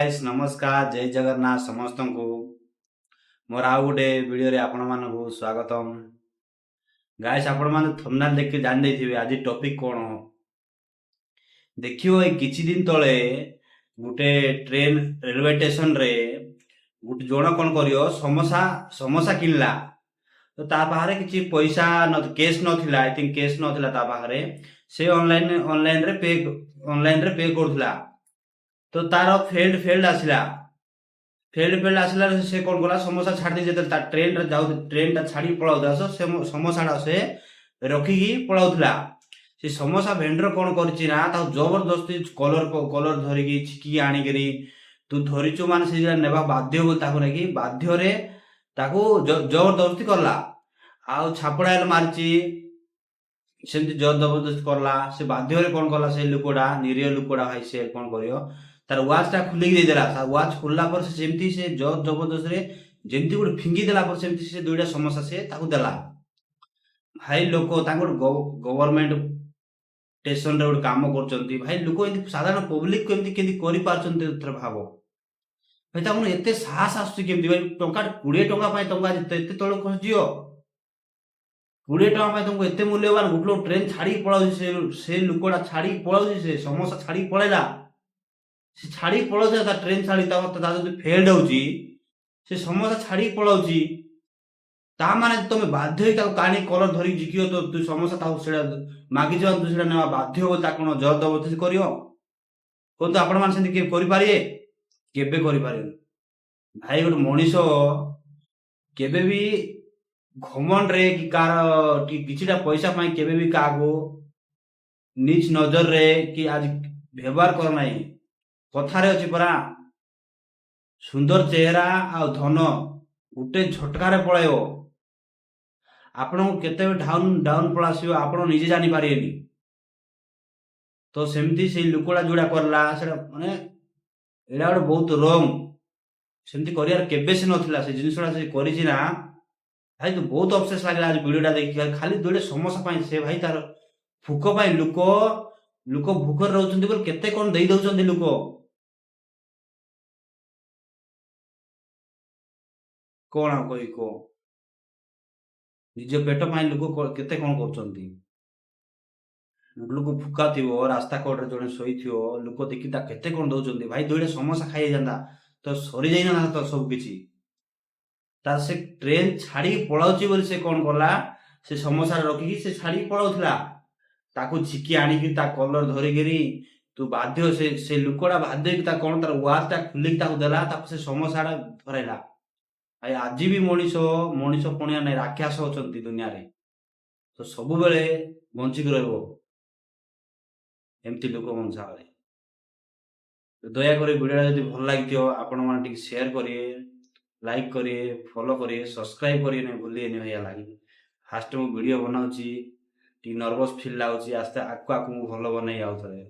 Guys, ନମସ୍କାର, ଜୟ ଜଗନ୍ନାଥ ସମସ୍ତଙ୍କୁ। ମୋର ଆଉ ଗୋଟେ ଭିଡ଼ିଓରେ ଆପଣମାନଙ୍କୁ ସ୍ୱାଗତମ। ଗାଇସ୍, ଆପଣମାନେ ଥମ୍ବନେଲ୍ ଦେଖି ଜାଣି ଦେଇଥିବେ ଆଜି ଟପିକ୍ କ'ଣ। ଦେଖିବ, ଏଇ କିଛି ଦିନ ତଳେ ଗୋଟେ ଟ୍ରେନ୍ ରେଲୱେ ଷ୍ଟେସନରେ ଗୋଟେ ଜଣ କ'ଣ କରିବ, ସମୋସା ସମୋସା କିଣିଲା। ତ ତା ପାଖରେ କିଛି ପଇସା କ୍ୟାସ୍ ନଥିଲା, I think cash ନଥିଲା ତା ପାଖରେ। ସେ ଅନଲାଇନରେ ପେ କରୁଥିଲା। ତ ତାର ଫେଲ୍ଡ ଫେଲ୍ଡ ଆସିଲା। ଫେଲ୍ଡ ଫେଲ୍ଡ ଆସିଲା, ସେ କ'ଣ କଲା? ସମୋସା ଛାଡ଼ି ଦେଇ ଯେତେବେଳେ ତା ଟ୍ରେନରେ ଯାଉ, ଟ୍ରେନଟା ଛାଡ଼ିକି ପଳାଉଥିଲା, ସେ ସମୋସାଟା ସେ ରଖିକି ପଳାଉଥିଲା। ସେ ସମୋସା ଭେଣ୍ଡର କ'ଣ କରିଛି ନା, ତାକୁ ଜବରଦସ୍ତି କଲର କଲର ଧରିକି ଝିକି ଆଣିକିରି, ତୁ ଧରିଛୁ ମାନେ ସେ ନେବା ବାଧ୍ୟ ବୋଲି ତାକୁ ନେଇକି ବାଧ୍ୟରେ ତାକୁ ଜବରଦସ୍ତି କଲା। ଆଉ ଛାପଡ଼ା ହେଲେ ମାରିଛି, ସେମିତି ଜୋର ଜବରଦସ୍ତି କଲା। ସେ ବାଧ୍ୟରେ କ'ଣ କଲା, ସେ ଲୋକଟା, ନିରୀହ ଲୋକଟା ଭାଇ, ସେ କ'ଣ କରିବ, ତାର ୱାଚଟା ଖୋଲିକି ଦେଇଦେଲା। ତା ୱାଚ୍ ଖୋଲିଲା ପରେ ସେ ସେମିତି ସେ ଜୋର ଜବରଦସ୍ତିରେ ଯେମିତି ଗୋଟେ ଫିଙ୍ଗି ଦେଲା ପରେ ସେମିତି ସେ ଦୁଇଟା ସମୋସା ସେ ତାକୁ ଦେଲା। ଭାଇ, ଲୋକ ତାଙ୍କର ଗଭର୍ଣ୍ଣମେଣ୍ଟ ଷ୍ଟେସନରେ ଗୋଟେ କାମ କରୁଛନ୍ତି। ଭାଇ, ଲୋକ ଏମିତି ସାଧାରଣ ପବ୍ଲିକ କେମିତି କେମିତି କରିପାରୁଛନ୍ତି, ଏଥର ଭାବ ଭାଇ। ତାକୁ ଏତେ ସାହସ ଆସୁଛି କେମିତି ଭାଇ? ଟଙ୍କା 20 ଟଙ୍କା ପାଇଁ ଟଙ୍କା ଏତେ ତଳକୁ ଖସିଯିବ? 20 ଟଙ୍କା ପାଇଁ ତମକୁ ଏତେ ମୂଲ୍ୟବାନ? ଗୋଟେ ଲୋକ ଟ୍ରେନ ଛାଡ଼ିକି ପଳାଉଛି, ସେ ଲୋକଟା ଛାଡ଼ିକି ପଳାଉଛି, ସେ ସମୋସା ଛାଡ଼ିକି ପଳେଇଲା। ସେ ଛାଡ଼ିକି ପଳାଉଛି, ତା ଟ୍ରେନ ଛାଡ଼ି ତା ଯଦି ଫେଲ୍ଡ ହଉଛି, ସେ ସମୋସା ଛାଡ଼ିକି ପଳାଉଛି, ତା ମାନେ ତମେ ବାଧ୍ୟ ହେଇ ତାକୁ କାଣି କଲର ଧରିକି ଝିକିବ। ତ ତୁ ସମୋସା ତାକୁ ସେଇଟା ମାଗିଛ, ତୁ ସେଇଟା ନେବା ବାଧ୍ୟ ବୋଲି ତାକୁ କଣ ଜୋର ଜବରଦସ୍ତି କରିବ? କୁହନ୍ତୁ, ଆପଣମାନେ ସେମିତି କେବେ କରିପାରିବେ? କେବେ କରିପାରିବେନି ଭାଇ। ଗୋଟେ ମଣିଷ କେବେ ବି ଘମଣ୍ଡରେ କି କାହାର କି କିଛିଟା ପଇସା ପାଇଁ କେବେ ବି କାହାକୁ ନିଜ ନଜରରେ କି ଆଜି ବ୍ୟବହାର କର ନାହିଁ। କଥାରେ ଅଛି ପରା, ସୁନ୍ଦର ଚେହେରା ଆଉ ଧନ ଗୋଟେ ଝଟକାରେ ପଳାଇବ। ଆପଣଙ୍କୁ କେତେବେଳେ ଡାଉନ ଡାଉନ ପଳା ଆସିବ, ଆପଣ ନିଜେ ଜାଣିପାରିବେନି। ତ ସେମିତି ସେଇ ଲୋକଟା ଯୋଉଟା କଲା, ସେଟା ମାନେ ଏଇଟା ଗୋଟେ ବହୁତ ରଙ୍ଗ। ସେମିତି କରିବାର କେବେ ସେ ନଥିଲା। ସେ ଜିନିଷଟା ସେ କରିଛି ନା ଭାଇ, ତ ବହୁତ ଅଫସୋସ ଲାଗିଲା ଆଜି ଭିଡ଼ିଓଟା ଦେଖିକି। ଖାଲି ଦୁଇଟା ସମୋସା ପାଇଁ ସେ ଭାଇ ତାର ଭୋକ ପାଇଁ, ଲୋକ ଲୋକ ଭୋକରେ ରହୁଛନ୍ତି ବୋଲି କେତେ କଣ ଦେଇ ଦଉଛନ୍ତି ଲୋକ। କଣ ଆଉ କହିବି କୁହ? ନିଜ ପେଟ ପାଇଁ ଲୋକ କେତେ କଣ କରୁଛନ୍ତି। ଲୋକ ଭୁକା ଥିବ, ରାସ୍ତା କଡ଼ରେ ଜଣେ ଶୋଇଥିବ, ଲୋକ ଦେଖି ତା କେତେ କଣ ଦଉଛନ୍ତି। ଭାଇ, ଦୁଇଟା ସମୋସା ଖାଇ ହେଇଯାନ୍ତା ତ ସରିଯାଇନଥାନ୍ତା ତ ସବୁ କିଛି ତାର। ସେ ଟ୍ରେନ ଛାଡିକି ପଳାଉଛି ବୋଲି ସେ କଣ କଲା, ସେ ସମୋସା ରଖିକି ସେ ଛାଡିକି ପଳାଉଥିଲା। ତାକୁ ଝିକି ଆଣିକି ତା କଲର ଧରିକିରି ତୁ ବାଧ୍ୟ, ସେ ଲୋକଟା ବାଧ୍ୟ ହେଇକି ତା କଣ ତାର ୱାଚଟା ଖୋଲିକି ତାକୁ ଦେଲା। ତାକୁ ସେ ସମୋସାଟା ଧରାଇଲା। ଭାଇ, ଆଜି ବି ମଣିଷ ମଣିଷ ପଣିଆ ନାହିଁ, ରାକ୍ଷସ ଅଛନ୍ତି ଦୁନିଆରେ। ତ ସବୁବେଳେ ବଞ୍ଚିକି ରହିବ ଏମିତି ଲୋକ ବଞ୍ଚାରେ। ଦୟାକରି ଭିଡ଼ିଓଟା ଯଦି ଭଲ ଲାଗିଥିବ, ଆପଣମାନେ ଟିକେ ସେୟାର କରିବେ, ଲାଇକ୍ କରିବେ, ଫଲୋ କରିବେ, ସବସ୍କ୍ରାଇବ୍ କରିବେ ନାଇଁ, ଭୁଲିବେନି ଭାଇ। ଲାଗି ଫାଷ୍ଟ ମୁଁ ଭିଡ଼ିଓ ବନାଉଛି, ଟିକେ ନର୍ଭସ୍ ଫିଲ୍ ଲାଗୁଛି। ଆସ୍ତେ ଆଗକୁ ଆଗକୁ ମୁଁ ଭଲ ବନେଇ ଆଉ ଥରେ।